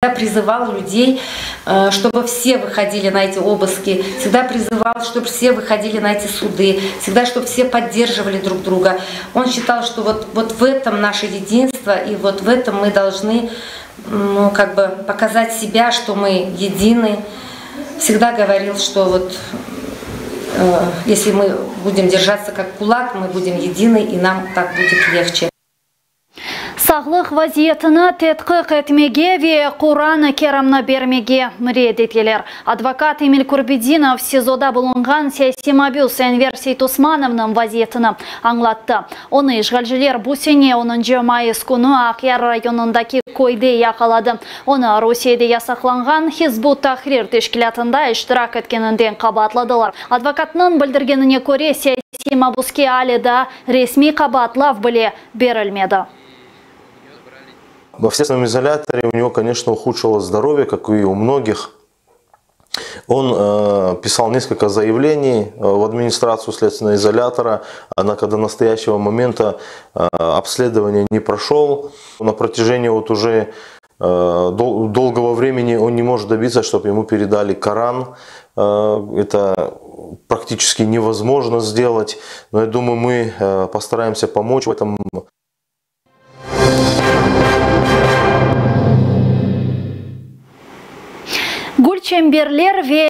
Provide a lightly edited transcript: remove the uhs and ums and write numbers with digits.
Призывал людей, э, чтобы все выходили на эти обыски, всегда призывал, чтобы все выходили на эти суды, всегда, чтобы все поддерживали друг друга. Он считал, что вот, вот в этом наше единство, и вот в этом мы должны ну, как бы показать себя, что мы едины. Всегда говорил, что вот э, если мы будем держаться как кулак, мы будем едины, и нам так будет легче. Sağlıq vaziyetini tedqiq etmege ve Quran-ı Kerimni bermege red eteler. Advokat Emil Kurbedinov SİZOda bulunğan siyasiy mabüs Enver Seytosmanovnıñ vaziyetini añlattı. Onı işğalciler bu sene onuncı mayıs künü Aqyar rayonındaki köyde yaqaladı. Onı Rusiyede yasaqlanğan Hizb ut-Tahrir teşkilâtında iştirak etkeninden qabaatladılar. Advokatnıñ bildirgenine köre, siyasiy mabüske ale daa resmiy qabaatlav bile berilmedi. Во следственном изоляторе у него, конечно, ухудшилось здоровье, как и у многих. Он э, писал несколько заявлений э, в администрацию следственного изолятора, однако до настоящего момента э, обследование не прошел. На протяжении вот уже э, дол долгого времени он не может добиться, чтобы ему передали Коран. Э, это практически невозможно сделать, но я думаю, мы э, постараемся помочь в этом. Gül çemberler ve.